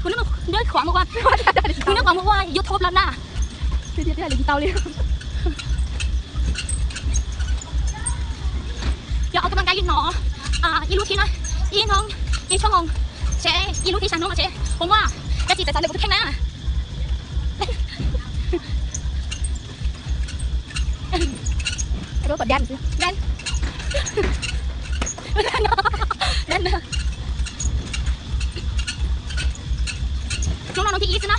Kuv lub, lub qhov mus ua, kuv lub qhov mus ua YouTube lawm na. Tau li. Yog ob kab npab nqaij li no, ib lub thib no, ib hnub ib tshoob moo, ces ib lub thib xya hnub no ces puas muaj, tab sis txawm txawv lawm kuv tus kheej na. Hnub no hnub thib ib xwb na.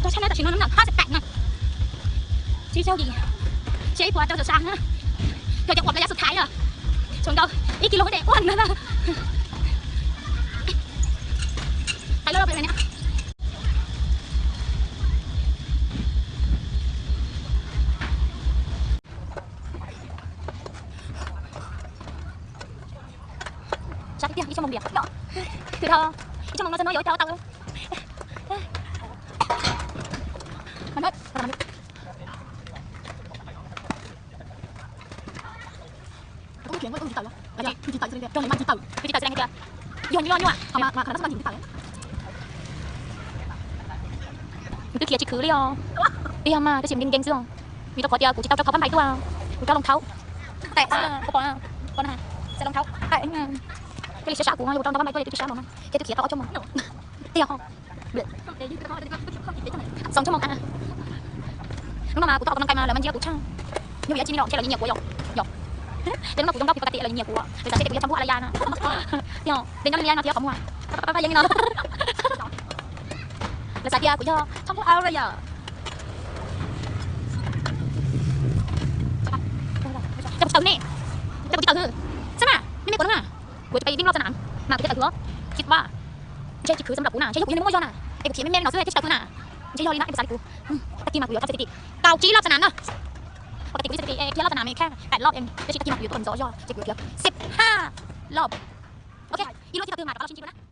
Tau tshaj na, tam sim no hnub nyoog hab xees pem na. Tsib caug yim, seb puas tau zaum xya na. Cov cov uas pliag yav xub thaiv lawm, tshuav nkaus ib kis lus dej ua na. Thaiv loj loj pem ne. Sab tiag tiag ib tshoob moo diam. Ib tshoob moo no txog no yuav ua cas tau. Yog nyuaj nyuaj. Kuv twb khiav tsis khwv li os. Tiag mas tab sis nkees nkees xwb os. Vim rau qhov tias kuv tsis tau rau khov phab npais tuaj, kuv rau loo thaub. Pom, pom, pom na, xav loo thaub. Thiaj li sab sab kuv yuav rau nrog phab npais tuaj ces twb tsis sab npaum no ces twb khiav tau ob tshoob moo. Tiag ho. Xoom tshoob moo. Hnub no mas kuv tau kom noj kai mas lawv mas ntsia kuv tshaj. Yog vim dab tsi ne los ntshe lawv nyiam kuv yom. Yom. Ces hnub no kuv zoo nkauj pib pab tias lawv nyiam kuv, lawv xav tias kuv yog tshaj npub a la ya na. Tiag, de nkauj li ya no tias qhov muag. Pab pab yeeb no. Lawv xav tias kuv yog tshaj npub a la ya. Cas kuv tsis tawm ne? Cas kuv tsis tawm hwb? Xab mas nej, nej puas nug na? Kuv tsis pais leej loj xab nam mas kuv thiaj tawm hwb. Tsis vaj, ntshe tsis khwv xab nrog kuv na, ntshe yog kuv yog neeg muaj muaj zog na, es kuv khiav me me no xwb thiaj tsis tawm hwb na. Ntshe yog li no nej puas xav li kuv. Tag kis mas kuv yuav txog xab xis tim kaum tsib loj xab nam na. Ua tag kis kuv yuav txog xab xis tim kiag loj xab nam me khaj pem loj, tab sis tag kis mas kuv yuav tuaj ntxov zog ces kuv yuav khiav xib haj loj. Ok, ib lub thib no twg mas rov qab los sib ntsib dua na.